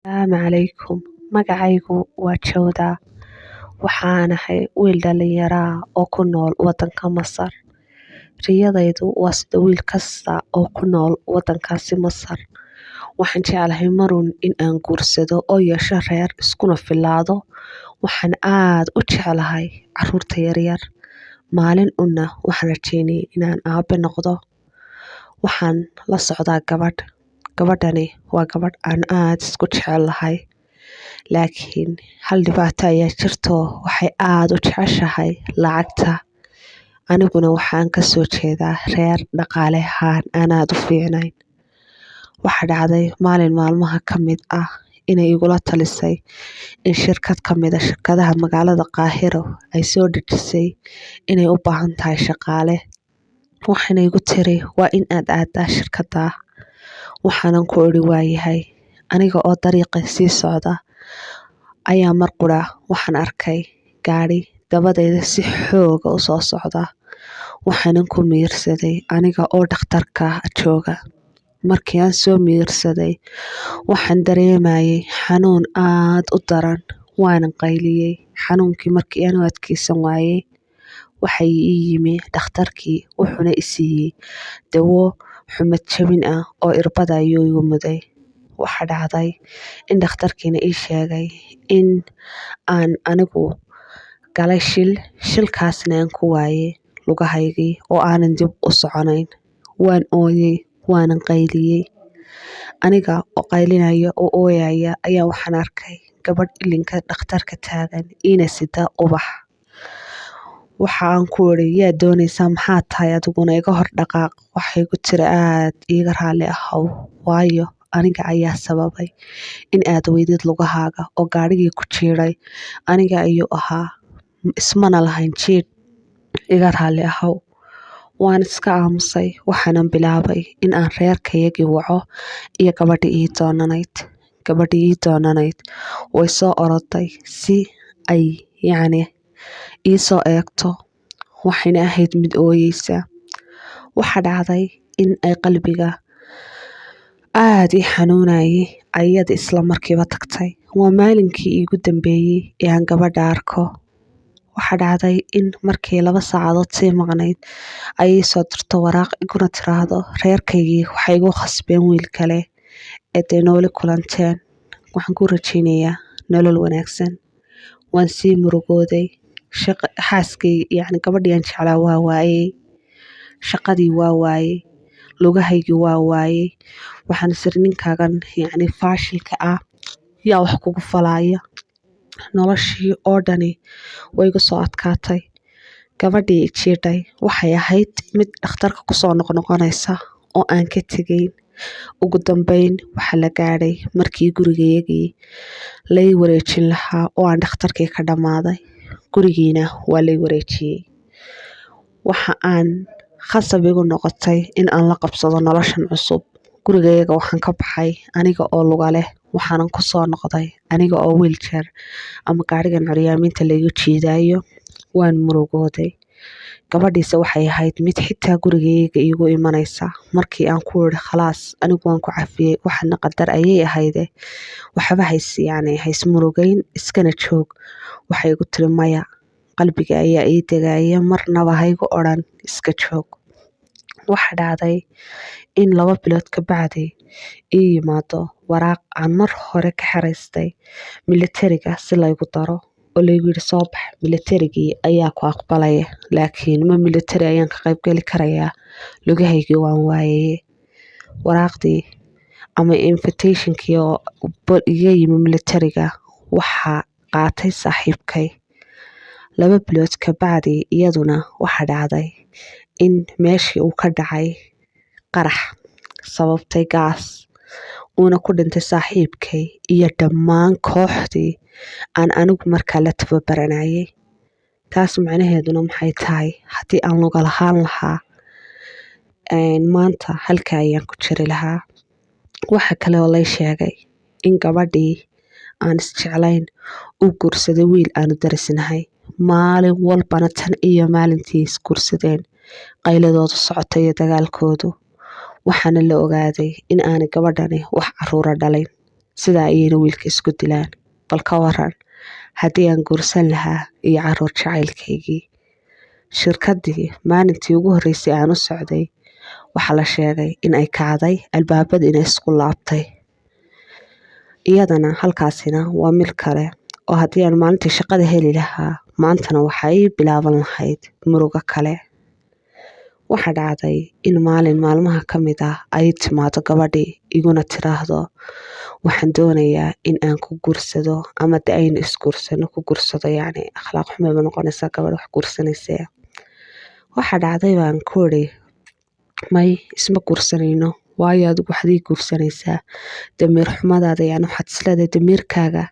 Asalaamu calaykum. Magacaygu waa Jawda. Waxaan ahay wiil dhalinyaro ah oo ku nool wadanka Masar. Riyadaydu waa sida wiil kasta oo ku nool wadankaasi Masar. Waxaan jeclahay marun in aan guursado oo yeesho reer iskuna filaado. Waxaan aad u jeclahay carruurta yaryar. Maalin una waxaan rajeynayay inaan aabe noqdo. Waxaan la socdaa gabadh. Gabadhani waa gabadh aan aad isku jecelahay. Laakiin hal dhibaato ayaa jirto, waxay aad u jeceshahay lacagta. Aniguna waxaan ka soo jeedaa reer dhaqaale ahaan aan aad u fiicnayn. Waxaa dhacday maalin maalmaha ka mid ah inay igula talisay in shirkad ka mid ah shirkadaha magaalada Qaahiro ay soo dejisay inay u baahan tahay shaqaale. Waxayna igu tiri waa in aad aadaa shirkadda. Waxaanan ku idhi waayahay. Aniga oo dariiqa sii socda ayaa mar qura waxaan arkay gaadhi dabadayda si xooga u soo socda. Waxaanan ku miirsaday aniga oo dhakhtarka jooga. Markii aan soo miirsaday, waxaan dareemayay xanuun aad u daran. Waanan qayliyey. Xanuunkii markii aan u adkeysan waayey, waxay ii yimi dhakhtarkii wuxuuna i siiyey dawo xumad jabin ah oo irbada ayuu igu muday. Waxaa dhacday in dhakhtarkiina ii sheegay in aan anigu galay shil, shilkaasna aan ku waayey lugahaygii oo aanan dib u soconayn. Waan ooyey, waanan qayliyey. Aniga oo qaylinaya oo ooyaya ayaa waxaan arkay gabadh ilinka dhakhtarka taagan iina sida ubax. Waxa aan ku idhi yaa doonaysaa maxaa tahay adiguna iga hor dhaqaaq. Waxay igu tiri aad iiga raalli ahow, waayo aniga ayaa sababay in aad weydid lugahaaga oo gaadhigii ku jiiray aniga ayuu ahaa, ismana lahayn jiidh, iga raalli ahow. Waan iska aamusay, waxaanan bilaabay in aan reerkayagii waco iyo gabadhii ii doonanayd. Gabadhii ii doonanayd way soo oroday si ay yacni ii soo eegto, waxayna ahayd mid ooyeysa. Waxaa dhacday in ay qalbiga aad ii xanuunayay ayada isla markiiba tagtay. Waa maalinkii iigu dambeeyey ee aan gabadha arko. Waxaa dhacday in markii 2 saacadood sii maqnayd ay ii soo dirto waraaq iguna tiraahdo reerkaygii waxay igu khasbeen wiil kale ee day nooli kulanteen. Waxaan ku rajeynayaa nolol wanaagsan. Waan sii murugooday. Xaaskay yacni gabadhii aan jeclaa waa waayey. Shaqadii waa waayey. Lugahaygii waa waayey. Waxaan is iri ninkaagan yacni faashilka ah yaa wax kugu falaya. Noloshii oo dhani way igu soo adkaatay. Gabadhii i jiidhay waxay ahayd mid dhakhtarka ku soo noqnoqonaysa oo aan ka tegayn. Ugu dambeyn waxaa la gaadhay markii gurigayagii lay wareejin lahaa oo aan dhakhtarkii ka dhammaaday. Gurigiina waa lay wareejiyey. Waxa aan khasab igu noqotay in aan la qabsado noloshan cusub. Gurigayaga waxaan ka baxay aniga oo luga leh, waxaanan ku soo noqday aniga oo wheelchair ama gaadhigan curyaamiinta laygu jiidayo. Waan murugooday. Gabadhiisa waxay ahayd mid xitaa gurigayga iigu imanaysa. Markii aan ku idhi khalaas anigu waan ku cafiyey, waxaana qadar ayay ahayde. Waxba hays yacni hays murugayn, iskana joog. Waxay igu tiri maya, qalbiga ayaa ii degaya, marnaba haygu odhan iska joog. Waxaa dhacday in 2 bilood ka bacdi ii yimaado waraaq aan mar hore ka xiraystay militariga si laygu daro oo laygu yidhi soo bax, militarigii ayaa ku aqbalaya. Laakiin ma militari ayaan ka qayb geli karayaa, lugahaygii waan waayay. Waraaqdii ama invitationkii oo iga yimi militariga waxaa qaatay saaxiibkay. 2 bilood ka bacdi iyaduna waxaa dhacday in meeshii uu ka dhacay qarax sababtay gaas uuna ku dhintay saaxiibkay iyo dhammaan kooxdii aan anigu markaa la tababaranayay. Taas macnaheeduna maxay tahay haddii aan luga lahaan lahaa maanta halka ayaan ku jiri lahaa. Waxa kale oo lay sheegay in gabadhii aan isjeclayn uu guursaday wiil aanu darisnahay. Maalin walbana tan iyo maalintii is guursadeen qayladoodu socotay iyo dagaalkoodu. Waxaana la ogaaday in aanay gabadhani wax carruura dhalin. Sidaa ayayna wiilka isku dilaan. Bal ka waran haddii aan guursan lahaa iyo caruur jacaylkaygii? Shirkaddii maalintii ugu horreysay aan u socday waxaa la sheegay in ay kacday albaabada, inay isku laabtay. Iyadana halkaasina waa mil kale oo haddii aan maalintii shaqada heli lahaa, maantana waxa ii bilaaban lahayd murugo kale. Waxaa dhacday in maalin maalmaha ka mid ah ay timaado gabadhii, iguna tiraahdo, "Waxaan doonayaa in aan ku guursado ama de aynu isguursano." Ku guursado yacni akhlaaq xumay ba noqonaysaa gabadh wax guursanaysa. Waxaa dhacday baan ku idhi, "May, isma guursanayno, waayo adigu waxaad ii guursanaysaa damiir xumadaada. Yani waxaad isleedahay damiirkaaga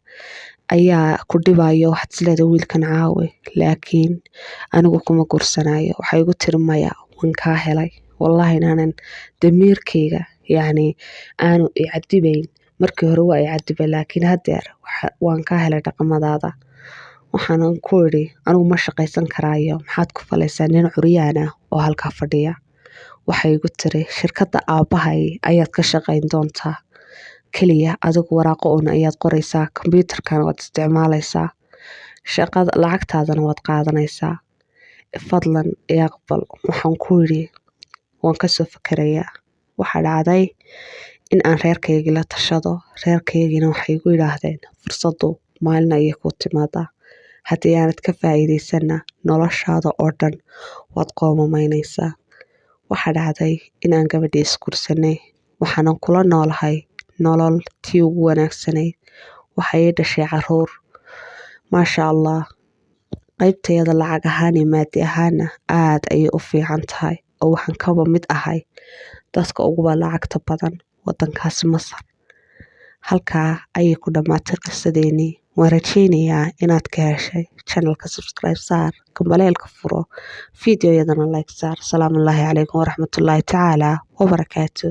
ayaa ku dhibayo, waxaad isleedahay wiilkan caawi, laakiin anigu kuma guursanayo." Waxay igu tiri, "Maya, waan kaa helay. Wallahi inaanan damiirkayga yacni aanu i cadibayn. Markii hore waa i cadibay, laakiin haddeer waan kaa helay dhaqamadaada." Waxaanan ku idhi, "Anigu ma shaqaysan karaayo, maxaad ku falaysaa nin curyaan ah oo halkaa fadhiya?" Waxay igu tiri, "Shirkadda aabbahay ayaad ka shaqayn doontaa, keliya adigu waraaqo un ayaad qoraysaa, kombyuutarkana waad isticmaalaysaa, shaqada lacagtaadana waad qaadanaysaa. Fadlan i aqbal." Waxaan ku idhi, "Waan kasoo fakerayaa." Waxaa dhacday in aan reerkaygii la tashado. Reerkaygiina waxay igu yidhaahdeen, "Fursaddu maalin ayay kuu timaadaa, haddii aanad ka faa'iidaysanna noloshaada oo dhan waad qoomamaynaysaa." Waxaa dhacday in aan gabadhii isguursanay, waxaanan kula noolahay nolol tii ugu wanaagsanayd. Waxay ii dhashay caruur, maasha Allah. Qaybtayada lacag ahaan iyo maadi ahaana aad ayay u fiican tahay, oo waxaan kaba mid ahay dadka uguba lacagta badan wadankaasi Masar. Halkaa ayay ku dhammaatay qisadeenii. Waan rajaynayaa inaad ka heshay. Channelka subscribe saar, gambaleelka furo, fiidiyoyadana like saar. Salaamullaahi calaykum waraxmatullaahi tacaala wabarakaatu.